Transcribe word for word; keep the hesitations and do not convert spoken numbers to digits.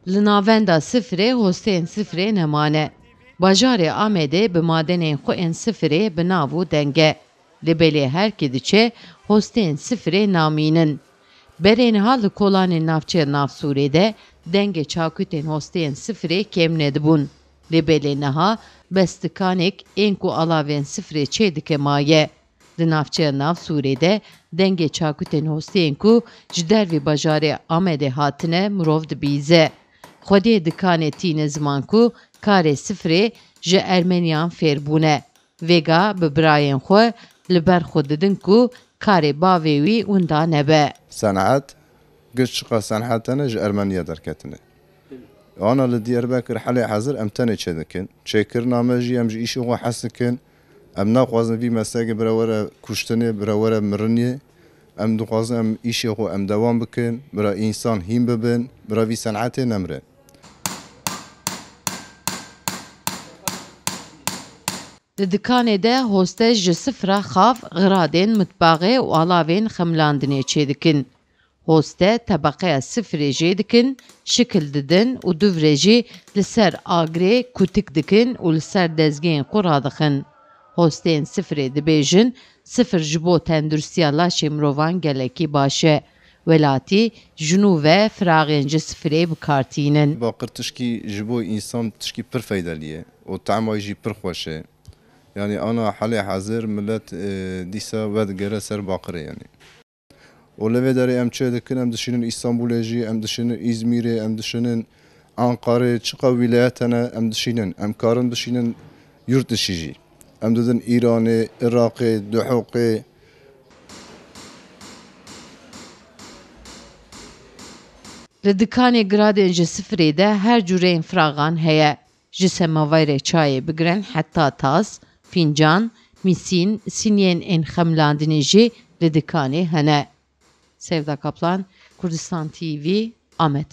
Li navenda sifrê hosteyên sifrê nemane. Bajarê Amedê bi madenên xwe ên sifrê bi nav û deng e. Lê belê her kê diçe hosteyên sifrê namînin. Berê niha li kolanên navçeya Navsûrê de dengê çakutên hosteyên sifrê kêm nedibûn. Lê belê niha bes dikanêk ên ku alavên sifrê çêdike maye. Di navçeya Navsûrê de dengê çakutên hosteyên ku ji dervê bajarê Amedê hatine mirov dibîze. Xwediyê dikanê tîne ziman ku karê sifrê ji Ermeniyan fêr bûne. Vêga bi birayên xwe li ber xwe didin ku karê bavê wî winda nebe. Sen'et, giş çiqa sen'et hene ji Ermeniya derketine. Ana li Diyarbekir helê hezir em tenê çêdikin. Çêkirina me jî em ji îşê xwe hez dikin. Em naxwazin vî meslekê bire were kuştinê, bire were mirinê. Em dixwazin em îşê xwe em dewam bikin, bira însan hîn bibin, bira vî sen'etê nemre. Di dikanê de hoste ji sifra xav, xiradên mitbaxê û alavên xemlandinê çêdikin. Hoste tebeqeya sifrê jê dikin, şikil didin û duvrê jî li ser agrê kutik dikin û li ser dezgehên xwe radixin. Hosteyên sifrê dibêjin, sifir ji bo tenduristiya laşê mirovan gelekî baş e. Welatî ji nû ve firaxên ji sifrê bi kar tînin. Baqir tişkî ji bo însan tişkî pir feydelî ye û tema jî pir xweş e. Yanî ana helê hezir milet, e, dîsa vedigere ser baqirê yanî. Û li vê derê em çê dikin, em dişînin Îstanbulê jî, em dişînin Îzmîrê, em dişînin Anqarê, çiqa wîlayet hene, em dişînin. Em karin bişînin yurt dişî jî. Em didin Îranê, Iraqê, Duhokê. Li dikanê giradên ji sifrê de her cûreyên firaxan heye. Ji semaverê çayê bigirin heta tas, fîncan, mîsîn, sîniyên ên xemlandinê jî li dikanê hene. Sevda Kaplan, Kurdistan T V, Amed.